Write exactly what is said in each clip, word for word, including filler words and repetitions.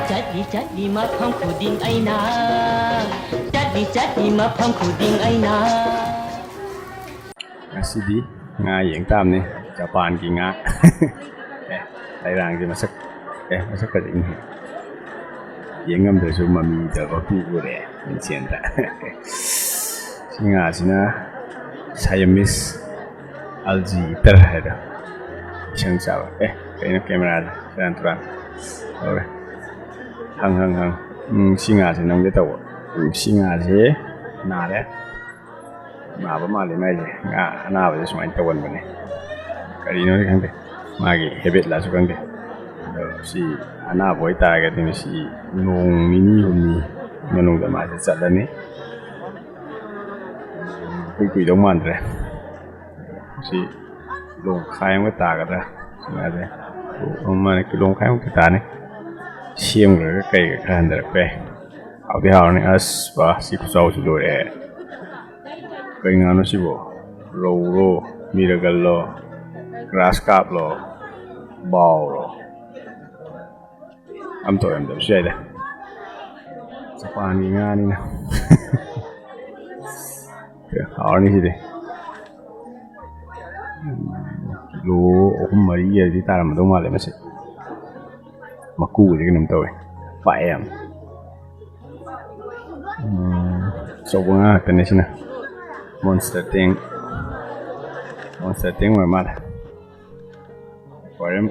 ꯆꯠꯂꯤ ꯆꯠꯂꯤ ꯃꯐꯝ ꯈꯨꯗꯤꯡ ꯑꯩꯅ, ꯆꯠꯂꯤ ꯆꯠꯂꯤ ꯃꯐꯝ ꯈꯨꯗꯤꯡ ꯑꯩꯅ꯫ ꯉꯁꯤꯗꯤ ꯉꯥ ꯌꯦꯡ ꯇꯥꯕꯅꯤ, ꯖꯄꯥꯟꯒꯤ ꯉꯥ꯫ ꯑꯦ, ꯂꯩꯔꯥꯡꯁꯦ ꯃꯁꯛ, ꯑꯦ, ꯃꯁꯛ ꯐꯖꯩꯅꯦ꯫ ꯌꯦꯡ ꯉꯝꯗ꯭ꯔꯁꯨ ꯃꯃꯤꯗꯐꯥꯎꯗꯤ ꯎꯔꯦ ꯃꯤꯡꯁꯦꯟꯗ꯫ ꯁꯤ ꯉꯥꯁꯤꯅ Siamese alligator ꯍꯥꯏꯗꯣ꯫ ꯏꯁꯪ ꯆꯥꯕ꯫ ꯑꯦ, ꯀꯩꯅꯣ ꯀꯦꯃꯦꯔꯥꯗ ꯁꯦꯔꯥꯟ ꯇꯨꯔꯥꯟ ꯇꯧꯔꯦ꯫ ꯍꯪ, ꯍꯪ, ꯍꯪ꯫ ꯎꯝ, ꯁꯤ ꯉꯥꯁꯦ ꯅꯝꯒꯦ ꯇꯧꯕ꯫ ꯎꯝ, ꯁꯤ ꯉꯥꯁꯦ ꯅꯥꯔꯦ꯫ ꯅꯥꯕ ꯃꯥꯜꯂꯦ ꯃꯥꯏꯁꯦ꯫ ꯉꯥ ꯑꯅꯥꯕꯁꯦ ꯁꯨꯃꯥꯏꯅ ꯇꯧꯒꯟꯕꯅꯦ꯫ ꯀꯔꯤꯅꯣꯗꯤ ꯈꯪꯗꯦ꯫ ꯃꯥꯒꯤ habit ꯂꯥꯁꯨ ꯈꯪꯗꯦ꯫ ꯑꯗꯣ ꯁꯤ ꯑꯅꯥꯕ ꯑꯣꯏꯇꯥꯔꯒꯗꯤ ꯃꯁꯤ ꯅꯣꯡ ꯅꯤꯅꯤ ꯍꯨꯝꯅꯤ ꯃꯅꯨꯡꯗ ꯃꯥꯁꯦ ꯆꯠꯂꯅꯤ꯫ ꯀꯨꯏ ꯀꯨꯏꯗꯧ ꯃꯥꯟꯗ꯭ꯔꯦ꯫ ꯁꯤ ꯀꯤꯂꯣ ꯃꯈꯥꯏ ꯑꯃꯒ ꯇꯥꯒꯗ꯭ꯔꯥ? ꯁꯤ ꯉꯥꯁꯦ꯫ ꯀꯤꯂꯣ ꯃꯈꯥꯏꯃꯨꯛꯇꯤ ꯇꯥꯅꯤ꯫ ꯁꯦꯝꯈ꯭ꯔꯒ ꯀꯩꯒ ꯈꯔ ꯍꯟꯊꯔꯛꯄ ꯌꯥꯏ꯫ ꯍꯥꯎꯗꯤ ꯍꯥꯎꯔꯅꯤ꯫ ꯑꯁ ꯕꯥ, ꯁꯤ ꯈꯨꯆꯥꯎꯁꯤ ꯂꯣꯏꯔꯦ꯫ ꯀꯩ ꯉꯥꯅꯣ ꯁꯤꯕꯣ? ꯔꯧꯔꯣ, ꯃꯤꯔꯒꯜꯂꯣ, ꯒ꯭ꯔꯥꯁ ꯀꯥꯞꯂꯣ, ꯕꯥꯎꯔꯣ? ꯑꯝꯇ ꯑꯣꯏꯔꯝꯗꯕꯁꯨ ꯌꯥꯏꯗ꯫ ꯖꯄꯥꯟꯒꯤ ꯉꯥꯅꯤꯅ꯫ ꯍꯥꯎꯔꯅꯤ ꯁꯤꯗꯤ꯫ ꯀꯤꯂꯣ ꯑꯍꯨꯝ ꯃꯔꯤ ꯍꯥꯏꯗꯤ ꯇꯥꯔꯝꯃꯗꯧ ꯃꯥꯜꯂꯦ ꯃꯁꯤ꯫ ꯃꯀꯨꯒꯗꯤ ꯀꯩꯅꯣꯝ ꯇꯧꯋꯦ, ꯄꯥꯛꯑꯦ ꯌꯥꯝ꯫ ꯎꯝ, ꯑꯆꯧꯕ ꯉꯥ ꯉꯥꯛꯇꯅꯦ ꯁꯤꯅ꯫ Monster tank, monster tank ꯑꯣꯏꯔ ꯃꯥꯜꯂꯦ꯫ Aquarium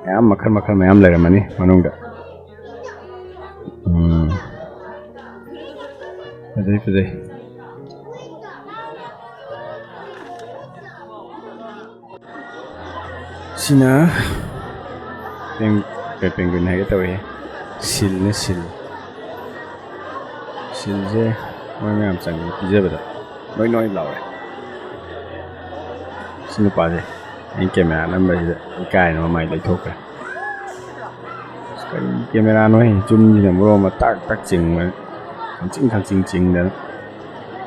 ꯃꯌꯥꯝ, ꯃꯈꯜ ꯃꯈꯜ ꯃꯌꯥꯝ ꯂꯩꯔꯝꯃꯅꯤ ꯃꯅꯨꯡꯗ꯫ ꯎꯝ, ꯐꯖꯩ, ꯐꯖꯩ꯫ ꯁꯤꯅ ꯄꯦꯡ-, ꯀꯩ ꯄꯦꯡꯒ꯭ꯋꯤꯟ ꯍꯥꯏꯒꯦ ꯇꯧꯋꯦ꯫ ꯁꯤꯜꯅꯦ, ꯁꯤꯜ꯫ ꯁꯤꯜꯁꯦ ꯃꯣꯏ ꯃꯌꯥꯝ ꯆꯪꯉꯒ ꯄꯤꯖꯕꯗ ꯅꯣꯏ ꯅꯣꯏ ꯂꯥꯎꯔꯦ꯫ ꯁꯤ ꯅꯨꯄꯥꯁꯦ ꯑꯩꯅ ꯀꯦꯃꯦꯔꯥ ꯅꯝꯕꯁꯤꯗ ꯏꯀꯥꯏꯅ ꯃꯃꯥꯏ ꯂꯩꯊꯣꯛꯈ꯭ꯔꯦ꯫ ꯑꯁ, ꯀꯔꯤ ꯀꯦꯃꯦꯔꯥꯅꯣꯍꯦ? ꯖꯨꯝꯁꯤꯅ ꯃꯔꯣꯟ ꯑꯃ ꯇꯛ ꯇꯛ ꯆꯤꯡꯕ, ꯈꯪꯆꯤꯡ ꯈꯪꯆꯤꯡ ꯆꯤꯡꯗꯅ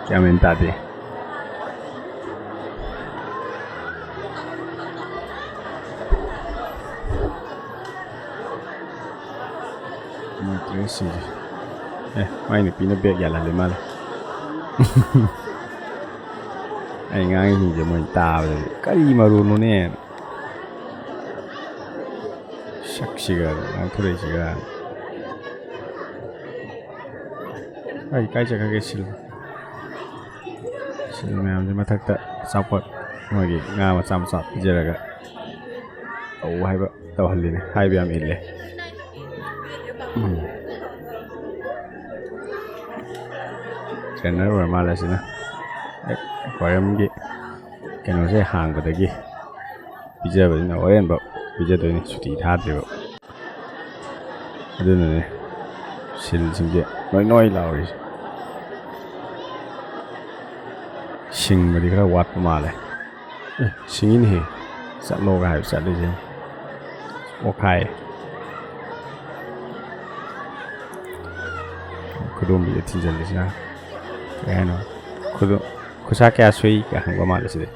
ꯒ꯭ꯌꯥꯟ ꯃꯦꯟ ꯇꯥꯗꯦ꯫ ꯁꯤꯁꯦ꯫ ꯑꯦ, ꯃꯥꯏ ꯅꯨꯄꯤꯅ ꯕꯦꯛ ꯌꯥꯜꯍꯜꯂꯤ ꯃꯥꯜꯂꯦ꯫ ꯑꯩ ꯉꯥꯡꯉꯤꯁꯤꯡꯁꯦ ꯃꯣꯏ ꯇꯥꯕꯗꯗꯤ ꯀꯔꯤ ꯃꯔꯨꯅꯣꯅꯦ? ꯁꯛꯁꯤꯒ ꯉꯥꯡꯊꯣꯔꯛꯏꯁꯤꯒ꯫ ꯑꯩ ꯀꯥꯏ ꯆꯠꯈ꯭ꯔꯒꯦ ꯁꯤꯜ? ꯁꯤꯜ ꯃꯌꯥꯝꯁꯦ ꯃꯊꯛꯇ ꯑꯆꯥꯄꯣꯠ, ꯃꯣꯏꯒꯤ ꯉꯥ ꯃꯆꯥ ꯃꯆꯥ ꯄꯤꯖꯔꯒ ꯇꯧ ꯍꯥꯏꯕ ꯇꯧꯍꯜꯂꯤꯅꯦ, ꯍꯥꯏꯕ ꯌꯥꯝ ꯏꯜꯂꯦ꯫ ꯎꯝ꯫ ꯇ꯭ꯔꯦꯅꯔ ꯑꯣꯏꯔ ꯃꯥꯜꯂꯦ ꯁꯤꯅ꯫ ꯑꯦꯛꯋꯥꯔꯤꯌꯝꯒꯤ ꯀꯩꯅꯣꯁꯦ ꯍꯥꯡꯕꯗꯒꯤ ꯄꯤꯖꯕꯅꯤꯅ ꯍꯣꯔꯦꯟꯐꯥꯎ ꯄꯤꯖꯗꯣꯏꯅꯤ, ꯁꯨꯇꯤ ꯊꯥꯗ꯭ꯔꯤꯕ꯫ ꯑꯗꯨꯅꯅꯦ ꯁꯤꯜꯁꯤꯡꯁꯦ ꯅꯣꯏ ꯅꯣꯏ ꯂꯥꯎꯔꯤꯁꯦ꯫ ꯁꯤꯡꯕꯗꯤ ꯈꯔ ꯋꯥꯠꯄ ꯃꯥꯜꯂꯦ꯫ ꯑꯦ, ꯁꯤꯡꯉꯤꯅꯦꯍꯦ꯫ ꯆꯠꯂꯣꯒ ꯍꯥꯏꯕ ꯆꯠꯂꯤꯁꯦ꯫ ꯑꯣꯈꯥꯏ꯫ ꯈꯨꯗꯣꯝꯕꯤꯗ ꯊꯤꯟꯖꯜꯂꯤꯁꯤꯅ꯫ ꯀꯩ ꯍꯥꯏꯅꯣ? ꯈꯨꯗꯣ-, "ꯈꯨꯠꯁꯥ ꯀꯌꯥ ꯁꯨꯏ?" ꯀ ꯍꯪꯕ ꯃꯥꯜꯂꯦ ꯁꯤꯗꯤ꯫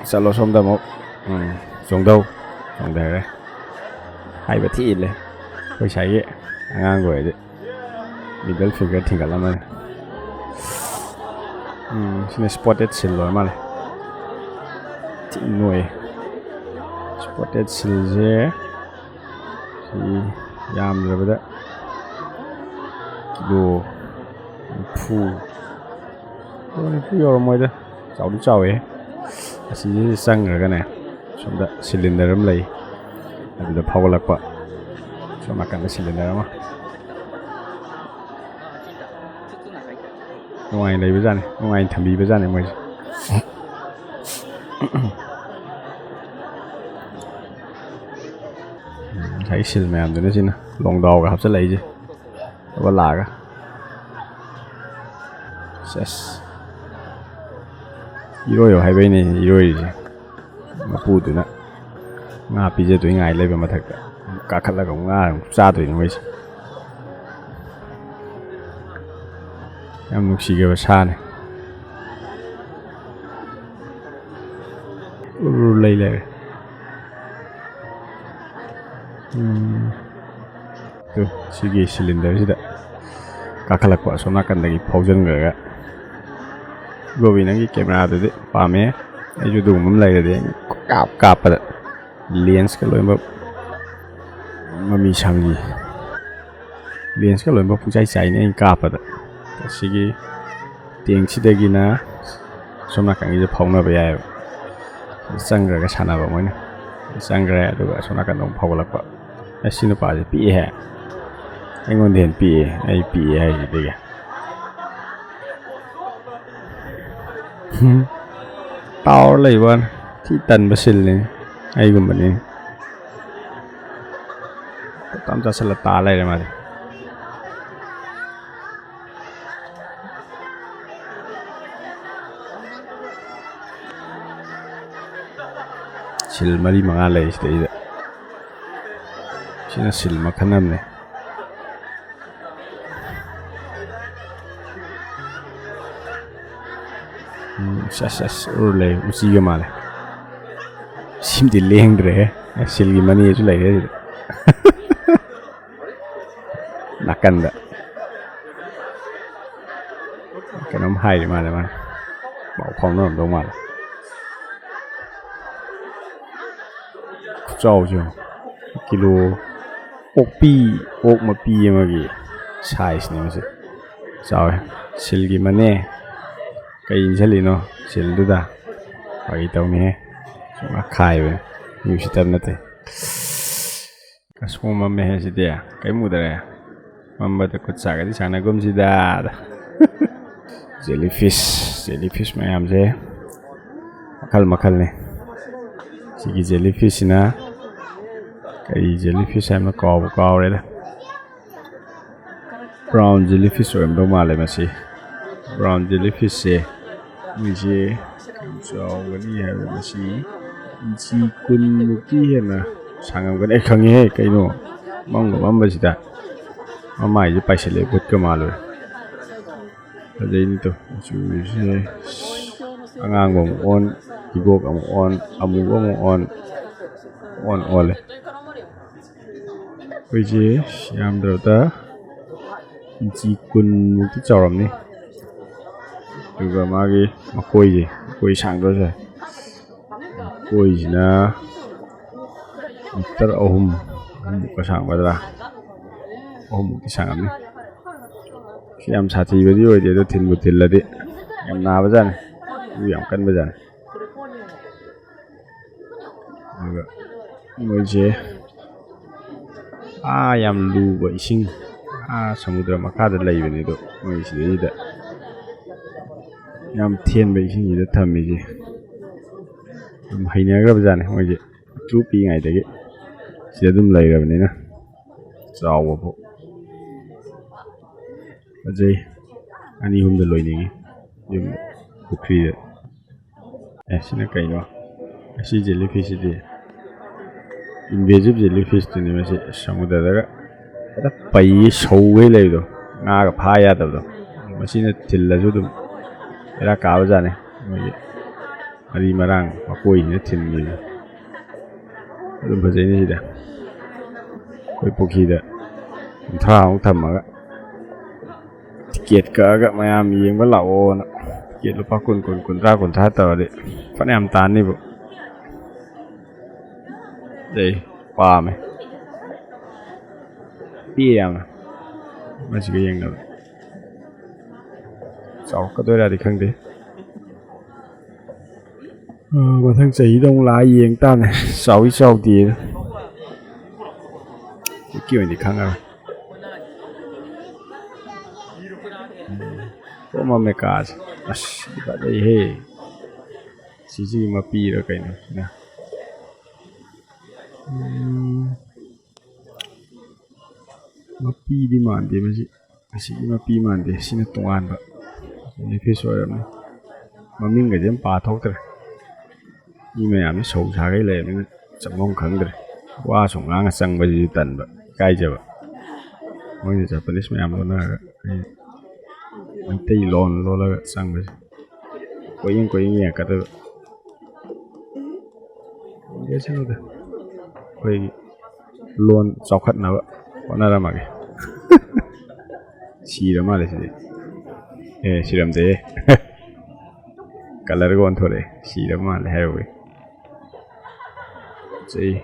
ꯆꯠꯂꯣ ꯁꯣꯝꯗ ꯑꯃꯨꯛ꯫ ꯎꯝ, ꯆꯣꯡꯊꯧ꯫ ꯆꯣꯡꯊꯔꯦ꯫ ꯍꯥꯏꯕ ꯊꯤ ꯏꯜꯂꯦ꯫ ꯑꯩꯈꯣꯏ ꯁ꯭ꯋꯥꯏꯒꯤ ꯑꯉꯥꯡꯒ ꯑꯣꯏꯔꯗꯤ꯫ Middle finger ꯊꯤꯡꯒꯠꯂꯝꯃꯅꯤ꯫ ꯎꯝ, ꯁꯤꯅ ꯁ꯭ꯄꯣꯇꯦꯠ ꯁꯤꯜ ꯑꯣꯏꯔ ꯃꯥꯜꯂꯦ꯫ ꯊꯤ ꯅꯣꯏ꯫ ꯁ꯭ꯄꯣꯇꯦꯠ ꯁꯤꯜꯁꯦ ꯁꯤ ꯌꯥꯝꯗ꯭ꯔꯕꯗ ꯀꯤꯂꯣ ꯅꯤꯐꯨ, ꯀꯤꯂꯣ ꯅꯤꯐꯨ ꯌꯧꯔꯝꯃꯣꯏꯗ꯫ ꯆꯥꯎꯗꯤ ꯆꯥꯎꯋꯦ꯫ ꯑꯁꯤꯁꯤꯗ ꯆꯪꯈ꯭ꯔꯒꯅꯦ, ꯁꯣꯝꯗ ꯁꯤꯂꯤꯟꯗꯔ ꯑꯃ ꯂꯩ, ꯑꯗꯨꯗ ꯐꯥꯎꯒꯠꯂꯛꯄ꯫ ꯁꯣꯝ ꯅꯥꯀꯟꯗ ꯁꯤꯂꯤꯟꯗꯔ ꯑꯃ꯫ ꯅꯨꯡꯉꯥꯏꯅ ꯂꯩꯕꯖꯥꯠꯅꯤ, ꯅꯨꯡꯉꯥꯏꯅ ꯊꯝꯕꯤꯕꯖꯥꯠꯅꯤ ꯃꯣꯏꯁꯦ꯫ ꯉꯁꯥꯏꯒꯤ ꯁꯤꯜ ꯃꯌꯥꯝꯗꯨꯅ ꯁꯤꯅ ꯂꯣꯡꯗꯥꯎꯒ ꯍꯥꯞꯆꯤꯜꯂꯛꯏꯁꯦ꯫ ꯑꯗꯨꯒ ꯂꯥꯛꯑꯒ꯫ ꯁꯦꯁ꯫ ꯏꯔꯣꯏꯌꯣ ꯍꯥꯏꯕꯩꯅꯦ ꯏꯔꯣꯏꯔꯤꯁꯦ꯫ ꯃꯄꯨꯗꯨꯅ ꯉꯥ ꯄꯤꯖꯗꯣꯏ ꯉꯥꯏ ꯂꯩꯕ ꯃꯊꯛꯇ ꯀꯥꯈꯠꯂꯒ ꯑꯃꯨꯛ ꯉꯥ ꯑꯃꯨꯛ ꯆꯥꯗꯣꯏꯅꯤ ꯃꯣꯏꯁꯦ꯫ ꯌꯥꯝ ꯅꯨꯡꯁꯤꯈ꯭ꯔꯕ ꯁꯥꯅꯤ꯫ ꯎꯔꯨꯔꯨ ꯂꯩ ꯂꯩꯔꯦ꯫ ꯎꯝ꯫ ꯇꯨ, ꯁꯤꯒꯤ ꯁꯤꯂꯤꯟꯗꯔꯁꯤꯗ ꯀꯥꯈꯠꯂꯛꯄ ꯑꯁꯣꯝ ꯅꯥꯀꯟꯗꯒꯤ ꯐꯥꯎꯖꯟꯈ꯭ꯔꯒ꯫ ꯒꯣꯕꯤ, ꯅꯪꯒꯤ ꯀꯦꯃꯦꯔꯥꯗꯨꯗꯤ ꯄꯥꯝꯃꯦ꯫ ꯑꯩꯁꯨ ꯑꯗꯨꯒꯨꯝꯕ ꯑꯃ ꯂꯩꯔꯗꯤ ꯑꯩ ꯀꯥꯞ ꯀꯥꯞꯄꯗ ꯂꯦꯟꯁꯀ ꯂꯣꯏꯅꯃꯛ ꯃꯃꯤ ꯁꯥꯃꯤ꯫ ꯂꯦꯟꯁꯀ ꯂꯣꯏꯅꯃꯛ ꯄꯨꯡꯆꯥꯏ ꯆꯥꯏꯅꯤ ꯑꯩꯅ ꯀꯥꯞꯄꯗ꯫ ꯑꯁꯤꯒꯤ ꯇꯦꯡꯁꯤꯗꯒꯤꯅ ꯁꯣꯝ ꯅꯥꯀꯟꯒꯤꯁꯦ ꯐꯥꯎꯅꯕ ꯌꯥꯏꯑꯕ꯫ ꯆꯪꯈ꯭ꯔꯒ ꯁꯥꯟꯅꯕ ꯃꯣꯏꯅ꯫ ꯆꯪꯈ꯭ꯔꯦ, ꯑꯗꯨꯒ ꯑꯁꯣꯝ ꯅꯥꯀꯟꯗ ꯑꯃꯨꯛ ꯐꯥꯎꯒꯠꯂꯛꯄ꯫ "ꯑꯁ, ꯁꯤ ꯅꯨꯄꯥꯁꯦ ꯄꯤꯛꯑꯦꯍꯦ꯫ ꯑꯩꯉꯣꯟꯗ ꯍꯦꯟꯅ ꯄꯤꯛꯑꯦ, ꯑꯩ ꯄꯤꯛꯑꯦ" ꯍꯥꯏꯁꯤꯗꯒꯤ꯫ ꯍꯨꯝ꯫ ꯇꯥꯎꯔ ꯂꯩꯕ ꯋꯥꯅꯤ꯫ ꯊꯤ ꯇꯟꯕ ꯁꯤꯜꯅꯤ꯫ ꯑꯩꯒꯨꯝꯕꯅꯤ꯫ ꯇꯞ ꯇꯞ ꯆꯥꯁꯤꯜꯂ ꯇꯥ ꯂꯩꯔꯦ ꯃꯥꯗꯤ꯫ ꯁꯤꯜ ꯃꯔꯤ ꯃꯉꯥ ꯂꯩ ꯁꯤꯗꯩꯗ꯫ ꯁꯤꯅ ꯁꯤꯜ ꯃꯈꯜ ꯑꯃꯅꯤ꯫ ꯎꯝ, ꯑꯁ, ꯑꯁ, ꯑꯁ, ꯎꯔ ꯂꯩ, ꯎꯆꯤꯒ ꯃꯥꯜꯂꯦ꯫ ꯁꯤꯝꯗꯤ ꯂꯦꯡꯗ꯭ꯔꯦꯍꯦ꯫ ꯑꯦ, ꯁꯤꯜꯒꯤ ꯃꯅꯦꯁꯨ ꯂꯩꯔꯦ ꯁꯤꯗ꯫ ꯅꯥꯀꯟꯗ ꯀꯩꯅꯣꯝ ꯍꯥꯏꯔꯤ ꯃꯥꯜꯂꯦ ꯃꯥꯅ꯫ ꯄꯥꯎ ꯐꯥꯎꯅꯔꯝꯗꯧ ꯃꯥꯜꯂꯦ꯫ ꯈꯨꯆꯥꯎꯁꯦ ꯌꯦꯡꯉꯣ꯫ ꯀꯤꯂꯣ ꯑꯣꯛꯄꯤ, ꯑꯣꯛ ꯃꯄꯤ ꯑꯃꯒꯤ ꯁꯥꯏꯖꯅꯦ ꯃꯁꯤ꯫ ꯆꯥꯎꯋꯦ꯫ ꯁꯤꯜꯒꯤ ꯃꯅꯦ꯫ ꯀꯩ ꯏꯟꯁꯤꯜꯂꯤꯅꯣ ꯁꯤꯜꯗꯨꯗ? ꯐꯥꯒꯤ ꯇꯧꯅꯤꯍꯦ꯫ ꯁꯨꯝ ꯑꯈꯥꯏꯕꯅꯤ꯫ ꯃꯤ ꯎꯁꯤꯠꯇꯕ ꯅꯠꯇꯦ꯫ ꯑꯁ, ꯄꯨꯡꯃꯝ ꯃꯝꯃꯦꯍꯦ ꯁꯤꯗꯤ꯫ ꯀꯩꯝ ꯎꯗꯔꯦ꯫ ꯃꯝꯕꯗ ꯈꯨꯠ ꯁꯥꯒꯗꯤ ꯁꯥꯟꯅꯒꯨꯝꯁꯤꯗ꯫ Jellyfish, jellyfish ꯃꯌꯥꯝꯁꯦ ꯃꯈꯜ ꯃꯈꯜꯅꯤ꯫ ꯁꯤꯒꯤ jellyfishꯁꯤꯅ ꯀꯔꯤ jellyfish ꯍꯥꯏꯕꯅꯣ ꯀꯥꯎꯕꯨ ꯀꯥꯎꯔꯦꯗ꯫ Brown jellyfish ꯑꯣꯏꯔꯝꯗꯧ ꯃꯥꯜꯂꯦ ꯃꯁꯤ꯫ Brown jellyfishꯁꯦ ꯃꯣꯏꯁꯦ ꯌꯥꯝ ꯆꯥꯎꯒꯅꯤ ꯍꯥꯏꯕ, ꯃꯁꯤ ꯏꯟꯆꯤ ꯀꯨꯟꯃꯨꯛꯇꯤ ꯍꯦꯟꯅ ꯁꯥꯡꯉꯝꯒꯅꯤ꯫ ꯑꯩ ꯈꯪꯉꯦꯍꯦ, ꯀꯩꯅꯣ, ꯃꯝꯒ ꯃꯝꯕꯁꯤꯗ ꯃꯃꯥꯏꯁꯦ ꯄꯥꯏꯁꯤꯜꯂꯛꯑꯦ, ꯕꯨꯠꯀ ꯃꯥꯜꯂꯨꯔꯦ꯫ ꯐꯖꯩꯅꯦ ꯇꯨ, ꯃꯆꯨꯁꯦ ꯑꯉꯥꯡꯕ ꯑꯃꯨꯛ ꯑꯣꯟ, ꯍꯤꯒꯣꯛ ꯑꯃꯨꯛ ꯑꯣꯟ, ꯑꯃꯨꯕ ꯑꯃꯨꯛ ꯑꯣꯟ, ꯑꯣꯟ ꯑꯣꯜꯂꯦ꯫ ꯑꯩꯈꯣꯏꯁꯦ ꯌꯥꯝꯗ꯭ꯔꯕꯗ ꯏꯟꯆꯤ ꯀꯨꯟꯃꯨꯛꯇꯤ ꯆꯥꯎꯔꯝꯅꯤ꯫ ꯑꯗꯨꯒ ꯃꯥꯒꯤ ꯃꯀꯣꯏꯁꯦ, ꯃꯀꯣꯏ ꯁꯥꯡꯗꯣꯏꯁꯦ, ꯃꯀꯣꯏꯁꯤꯅ ꯃꯤꯇꯔ ꯑꯍꯨꯝ, ꯑꯍꯨꯝꯃꯨꯛꯀ ꯁꯥꯡꯒꯗ꯭ꯔꯥ, ꯑꯍꯨꯝꯃꯨꯛꯇꯤ ꯁꯥꯡꯉꯝꯅꯤ꯫ ꯁꯤ ꯌꯥꯝ ꯁꯥꯊꯤꯕꯗꯤ ꯑꯣꯏꯗꯦ, ꯑꯗꯣ ꯊꯤꯟꯕꯨ ꯊꯤꯜꯂꯗꯤ ꯌꯥꯝ ꯅꯥꯕꯖꯥꯠꯅꯤ, ꯏ ꯌꯥꯝ ꯀꯟꯕꯖꯥꯠꯅꯤ꯫ ꯑꯗꯨꯒ ꯃꯣꯏꯁꯦ ꯑꯥ ꯌꯥꯝ ꯂꯨꯕ ꯏꯁꯤꯡ, ꯑꯥ ꯁꯃꯨꯗ꯭ꯔ ꯃꯈꯥꯗ ꯂꯩꯕꯅꯤ꯫ ꯑꯗꯣ ꯃꯣꯏ ꯁꯤꯗꯩꯁꯤꯗ ꯌꯥꯝ ꯊꯦꯟꯕ ꯏꯁꯤꯡꯁꯤꯗ ꯊꯝꯃꯤꯁꯦ ꯑꯗꯨꯝ ꯍꯩꯅꯈ꯭ꯔꯕꯖꯥꯠꯅꯤ꯫ ꯃꯣꯏꯁꯦ ꯄꯤꯛꯇ꯭ꯔꯨ ꯄꯤꯛꯏꯉꯩꯗꯒꯤ ꯁꯤꯗ ꯑꯗꯨꯝ ꯂꯩꯔꯕꯅꯤꯅ ꯆꯥꯎꯕ ꯐꯥꯎ꯫ ꯐꯖꯩ꯫ ꯑꯅꯤ ꯑꯍꯨꯝꯗ ꯂꯣꯏꯅꯤꯡꯉꯤ ꯌꯨꯝꯗ, ꯄꯨꯈ꯭ꯔꯤꯗ꯫ ꯑꯦ, ꯁꯤꯅ ꯀꯩꯅꯣ? ꯑꯁꯤ ꯖꯦꯂꯤ ꯐꯤꯁꯁꯤꯗꯤ ꯏꯟꯚꯦꯖꯤꯞ ꯖꯦꯂꯤ ꯐꯤꯁꯇꯨꯅꯤ꯫ ꯃꯁꯤ ꯁꯃꯨꯗ꯭ꯔꯗꯒ ꯍꯦꯛꯇ ꯄꯩ ꯁꯧꯒꯩ ꯂꯩꯕꯗꯣ, ꯉꯥꯒ ꯐꯥ ꯌꯥꯗꯕꯗꯣ꯫ ꯃꯁꯤꯅ ꯊꯤꯜꯂꯁꯨ ꯑꯗꯨꯝ ꯕꯦꯔꯥ ꯀꯥꯕꯖꯥꯠꯅꯤ꯫ ꯃꯣꯏꯒꯤ ꯃꯔꯤ ꯃꯔꯥꯡ ꯃꯀꯣꯏꯁꯤꯅ ꯊꯤꯟꯕꯤꯕ꯫ ꯑꯗꯨꯝ ꯐꯖꯩꯅꯦ ꯁꯤꯗ꯫ ꯑꯩꯈꯣꯏ ꯄꯨꯈ꯭ꯔꯤꯗ ꯀꯨꯟꯊ꯭ꯔꯥꯃꯨꯛ ꯊꯝꯃꯒ ꯇꯤꯀꯦꯠ ꯀꯛꯑꯒ ꯃꯌꯥꯝ ꯌꯦꯡꯕ ꯂꯥꯛꯑꯣꯅ꯫ ꯇꯤꯀꯦꯠ ꯂꯨꯄꯥ ꯀꯨꯟ, ꯀꯨꯟ, ꯀꯨꯟꯊ꯭ꯔꯥ, ꯀꯨꯟꯊ꯭ꯔꯥ ꯇꯧꯔꯗꯤ ꯐꯅꯌꯥꯝ ꯇꯥꯅꯤꯕꯨ꯫ ꯑꯩ ꯄꯥꯝꯃꯦ꯫ ꯄꯤꯛꯑꯦ ꯌꯥꯝꯅ꯫ ꯃꯁꯤꯒ ꯌꯦꯡꯅꯕ꯫ ꯆꯥꯎꯔꯛꯀꯗꯣꯏꯔꯥꯗꯤ ꯈꯪꯗꯦ꯫ ꯑ, ꯃꯊꯪ ꯆꯍꯤꯗ ꯑꯃꯨꯛ ꯂꯥꯛꯑ ꯌꯦꯡ ꯇꯥꯕꯅꯦ꯫ ꯆꯥꯎꯏ ꯆꯥꯎꯗꯦ꯫ ꯍꯧꯖꯤꯛꯀꯤ ꯑꯣꯏꯅꯗꯤ ꯈꯪꯉꯔꯣꯏ꯫ ꯎꯝ꯫ ꯀꯣꯃ ꯃꯦꯀꯥꯁꯦ꯫ ꯑꯁ, ꯐꯖꯩꯍꯦ꯫ ꯁꯤꯁꯤꯒꯤ ꯃꯄꯤꯔ ꯀꯩꯅꯣ ꯁꯤꯅ? ꯎꯝ꯫ ꯃꯄꯤꯗꯤ ꯃꯥꯟꯗꯦ ꯃꯁꯤ꯫ ꯑꯁꯤꯒꯤ ꯃꯄꯤ ꯃꯥꯟꯗꯦ꯫ ꯁꯤꯅ ꯇꯣꯉꯥꯟꯕ ꯖꯦꯂꯤ ꯐꯤꯁ ꯑꯣꯏꯔꯝꯅꯤ꯫ ꯃꯃꯤꯡꯒꯗꯤ ꯑꯝ ꯄꯥꯊꯣꯛꯇ꯭ꯔꯦ꯫ ꯃꯤ ꯃꯌꯥꯝꯁꯤ ꯁꯧ ꯁꯥꯒꯩ ꯂꯩꯔꯕꯅꯤꯅ ꯆꯪꯐꯝ ꯈꯪꯗ꯭ꯔꯦ꯫ ꯋꯥꯁꯨ ꯉꯥꯡꯉ ꯆꯪꯕꯁꯤꯁꯨ ꯇꯟꯕ, ꯏꯀꯥꯏꯖꯕ꯫ ꯃꯣꯏꯅ ꯖꯄꯥꯅꯤꯁ ꯃꯌꯥꯝ ꯂꯣꯟꯅꯔꯒ ꯑꯩ ꯃꯩꯇꯩ ꯂꯣꯟ ꯂꯣꯜꯂꯒ ꯆꯪꯕꯁꯦ꯫ ꯀꯣꯏꯌꯦꯡ ꯀꯣꯏꯌꯦꯡ ꯌꯦꯡꯉꯛꯀꯗꯣꯏꯕ꯫ ꯌꯦꯡꯁꯅꯨꯗ꯫ ꯑꯩꯈꯣꯏꯒꯤ ꯂꯣꯟ ꯆꯥꯎꯈꯠꯅꯕ ꯍꯣꯠꯅꯔꯝꯃꯒꯦ꯫ ꯁꯤꯔ ꯃꯥꯜꯂꯦ ꯁꯤꯗꯤ꯫ ꯑꯦ, ꯁꯤꯔꯝꯗꯦꯍꯦ꯫ ꯀꯂꯔꯒ ꯑꯣꯟꯊꯣꯔꯛꯑꯦ꯫ ꯁꯤꯔ ꯃꯥꯜꯂꯦ ꯍꯥꯏꯔꯨꯕꯩ꯫ ꯐꯖꯩ꯫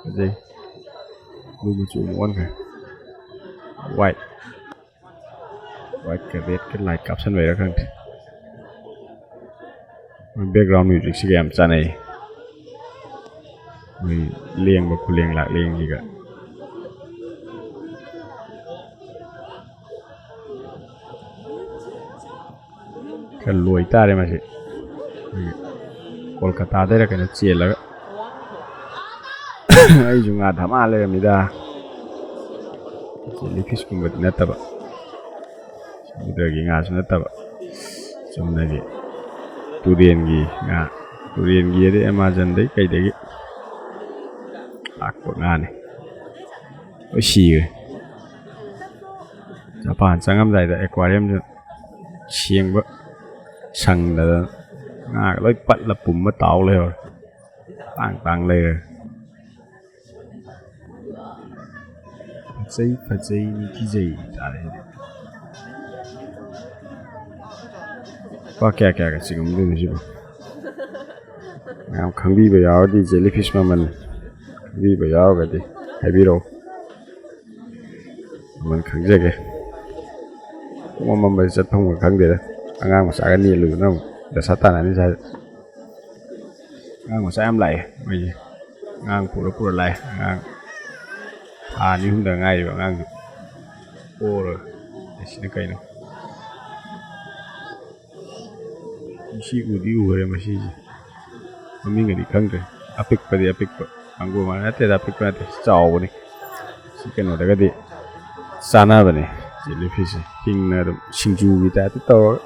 ꯐꯖꯩ꯫ ꯕ꯭ꯂꯨ ꯃꯆꯨ ꯑꯃꯨꯛ ꯑꯣꯟꯈ꯭ꯔꯦ꯫ ꯋꯥꯏꯠ꯫ ꯋꯥꯏꯠꯀ ꯔꯦꯗꯀ ꯂꯥꯏꯠ ꯀꯥꯞꯁꯟꯕꯩꯔꯥ ꯈꯪꯗꯦ꯫ ꯃꯣꯏ ꯕꯦꯛꯒ꯭ꯔꯥꯎꯟ ꯃ꯭ꯌꯨꯖꯤꯛꯁꯤꯒ ꯌꯥꯝ ꯆꯥꯟꯅꯩ꯫ ꯃꯣꯏ ꯂꯦꯡꯕ ꯈꯨꯂꯦꯡ ꯂꯥꯛꯂꯦꯡꯁꯤꯒ꯫ ꯈꯔ ꯂꯣꯏ ꯇꯥꯔꯦ ꯃꯁꯤ꯫ ꯑꯩꯈꯣꯏꯒꯤ ꯀꯣꯜꯀꯇꯥꯗꯩꯔ ꯀꯩꯅꯣ ꯆꯦꯜꯂꯒ꯫ ꯑꯩꯁꯨ ꯉꯥ ꯙꯃꯥ ꯂꯩꯔꯝꯃꯤꯗ꯫ ꯖꯦꯂꯤ ꯐꯤꯁꯀꯨꯝꯕꯗꯤ ꯅꯠꯇꯕ꯫ ꯁꯃꯨꯗ꯭ꯔꯒꯤ ꯉꯥꯁꯨ ꯅꯠꯇꯕ꯫ ꯆꯨꯝꯅꯒꯤ ꯇꯨꯔꯦꯟꯒꯤ ꯉꯥ꯫ ꯇꯨꯔꯦꯟꯒꯤ ꯑꯗꯩ ꯑꯦꯃꯥꯖꯣꯟꯗꯩ ꯀꯩꯗꯒꯤ ꯂꯥꯛꯄ ꯉꯥꯅꯤ꯫ ꯂꯣꯏ ꯁꯤꯈ꯭ꯔꯦ꯫ ꯖꯄꯥꯟ ꯆꯪꯉꯝꯗꯥꯏꯗ ꯑꯦꯀ꯭ꯋꯥꯔꯤꯌꯝꯗꯨ ꯁꯦꯡꯕ ꯁꯪꯗꯗꯅ ꯉꯥꯒ ꯂꯣꯏ ꯄꯠꯂ ꯄꯨꯝꯃ ꯇꯥꯎ ꯂꯩꯍꯧꯔꯦ꯫ ꯇꯥꯡ ꯇꯥꯡ ꯂꯩꯔꯦ꯫ ꯐꯖꯩ, ꯐꯖꯩ, ꯅꯤꯡꯊꯤꯖꯩ ꯇꯥꯔꯦ ꯑꯩꯗꯤ꯫ ꯂꯨꯄꯥ ꯀꯌꯥ ꯀꯌꯥꯒ ꯆꯤꯡꯉꯝꯗꯣꯏꯅꯣ ꯁꯤꯕꯣ? ꯃꯌꯥꯝ ꯈꯪꯕꯤꯕ ꯌꯥꯎꯔꯗꯤ, ꯖꯦꯂꯤ ꯐꯤꯁ ꯃꯃꯜ ꯈꯪꯕꯤꯕ ꯌꯥꯎꯔꯒꯗꯤ ꯍꯥꯏꯕꯤꯔꯛꯑꯣ꯫ ꯃꯃꯜ ꯈꯪꯖꯒꯦ꯫ ꯄꯨꯡ ꯑꯃꯝꯕꯗ ꯆꯠꯐꯝꯒ ꯈꯪꯗꯦꯗ꯫ ꯑꯉꯥꯡ ꯃꯆꯥꯒ ꯅꯦꯠꯂꯨꯗꯅ ꯑꯃꯨꯛ ꯗꯁꯥ ꯇꯥꯅꯅꯤ ꯁ꯭ꯋꯥꯏꯗ꯫ ꯑꯉꯥꯡ ꯃꯆꯥ ꯌꯥꯝ ꯂꯥꯛꯑꯦ ꯃꯣꯏꯁꯦ꯫ ꯑꯉꯥꯡ ꯄꯨꯔ ꯄꯨꯔ ꯂꯥꯛꯑꯦ꯫ ꯑꯉꯥꯡ ꯊꯥ ꯑꯅꯤ ꯑꯍꯨꯝꯗ ꯉꯥꯏꯔꯤꯕ ꯑꯉꯥꯡꯁꯨ ꯄꯣꯔꯒ꯫ ꯑꯦ, ꯁꯤꯅ ꯀꯩꯅꯣ? ꯃꯁꯤ ꯎꯗꯤ ꯎꯈ꯭ꯔꯦ ꯃꯁꯤꯁꯦ꯫ ꯃꯃꯤꯡꯒꯗꯤ ꯈꯪꯗ꯭ꯔꯦ꯫ ꯑꯄꯤꯛꯄꯗꯤ ꯑꯄꯤꯛꯄ꯫ ꯃꯥꯡꯒꯣꯔ ꯃꯥꯟꯕ ꯅꯠꯇꯦꯗ, ꯑꯄꯤꯛꯄ ꯅꯠꯇꯦ꯫ ꯆꯥꯎꯕꯅꯤ꯫ ꯁꯤ ꯀꯩꯅꯣꯗꯒꯗꯤ ꯆꯥꯅꯕꯅꯦ꯫ ꯖꯦꯂꯤ ꯐꯤꯁꯁꯦ꯫ ꯍꯤꯡꯅ ꯑꯗꯨꯝ ꯁꯤꯡꯖꯨꯒꯤ ꯇꯥꯏꯞꯇ ꯇꯧꯔꯒ꯫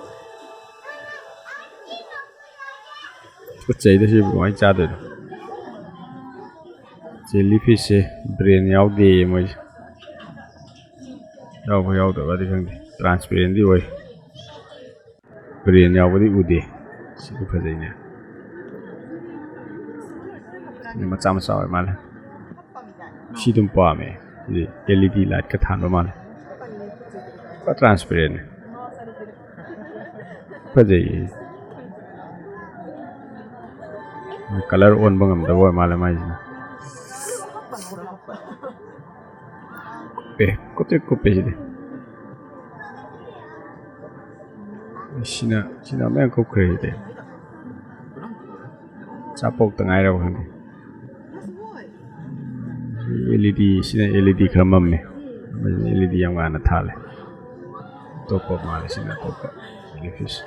ꯇꯨꯀꯠꯆꯩꯗ ꯁꯤꯕꯨ ꯀꯃꯥꯏꯅ ꯆꯥꯗꯣꯏꯅꯣ? ꯖꯦꯂꯤ ꯐꯤꯁꯁꯦ ꯕ꯭ꯔꯦꯟ ꯌꯥꯎꯗꯦꯌꯦ ꯃꯣꯏꯁꯦ꯫ ꯌꯥꯎꯕ ꯌꯥꯎꯗꯕꯗꯤ ꯈꯪꯗꯦ꯫ ꯇ꯭ꯔꯥꯟꯁꯄꯦꯔꯦꯟꯗꯤ ꯑꯣꯏ꯫ ꯕ꯭ꯔꯦꯟ ꯌꯥꯎꯕꯗꯤ ꯎꯗꯦ꯫ ꯁꯤꯕꯨ ꯐꯖꯩꯅꯦ꯫ ꯃꯆꯥ ꯃꯆꯥ ꯑꯣꯏ ꯃꯥꯜꯂꯦ꯫ ꯁꯤ ꯑꯗꯨꯝ ꯄꯥꯝꯃꯦ꯫ ꯁꯤꯗꯤ L E D light ꯀ ꯊꯥꯟꯕ ꯃꯥꯜꯂꯦ꯫ ꯄꯨꯔꯥ transparent ꯅꯦ꯫ ꯐꯖꯩꯌꯦ꯫ Colour ꯑꯣꯟꯕ ꯉꯝꯗꯕ ꯑꯣꯏ ꯃꯥꯜꯂꯦ ꯃꯥꯏꯁꯤꯅ꯫ ꯀꯨꯞꯄꯦ, ꯀꯨꯞꯇꯤ ꯀꯨꯞꯄꯦ ꯁꯤꯗꯤ꯫ ꯁꯤꯅ, ꯁꯤꯅ ꯑꯃꯨꯛ ꯍꯦꯟꯅ ꯀꯨꯞꯈ꯭ꯔꯦ ꯁꯤꯗꯤ꯫ ꯆꯥꯄꯣꯛꯇ ꯉꯥꯏꯔꯕ ꯈꯪꯗꯦ꯫ L E D, ꯁꯤꯅ L E D ꯈꯔ ꯃꯝꯃꯦ꯫ L E D ꯌꯥꯝ ꯉꯥꯟꯅ ꯊꯥꯜꯂꯦ꯫ ꯑꯇꯣꯞꯄ ꯃꯥꯜꯂꯦ, ꯁꯤꯅ ꯑꯇꯣꯞꯄ ꯏꯌꯥꯔꯐꯤꯁ꯫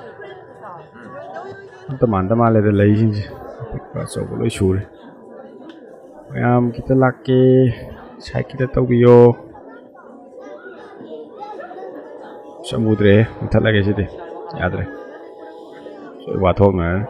ꯑꯝꯇ ꯃꯥꯟꯗ ꯃꯥꯜꯂꯦꯗ ꯂꯩꯁꯤꯡꯁꯦ꯫ ꯑꯄꯤꯛꯄ ꯑꯆꯧꯕ ꯂꯣꯏ ꯁꯨꯔꯦ꯫ ꯃꯌꯥꯝ ꯈꯤꯇ ꯂꯥꯛꯀꯦ, ꯁꯥꯏꯠ ꯈꯤꯇ ꯇꯧꯕꯤꯌꯣ꯫ ꯆꯃꯨꯗ꯭ꯔꯦ, ꯃꯨꯊꯠꯂꯒꯦ ꯁꯤꯗꯤ꯫ ꯌꯥꯗ꯭ꯔꯦ꯫ ꯋꯥꯊꯣꯛꯅꯔꯅꯤ꯫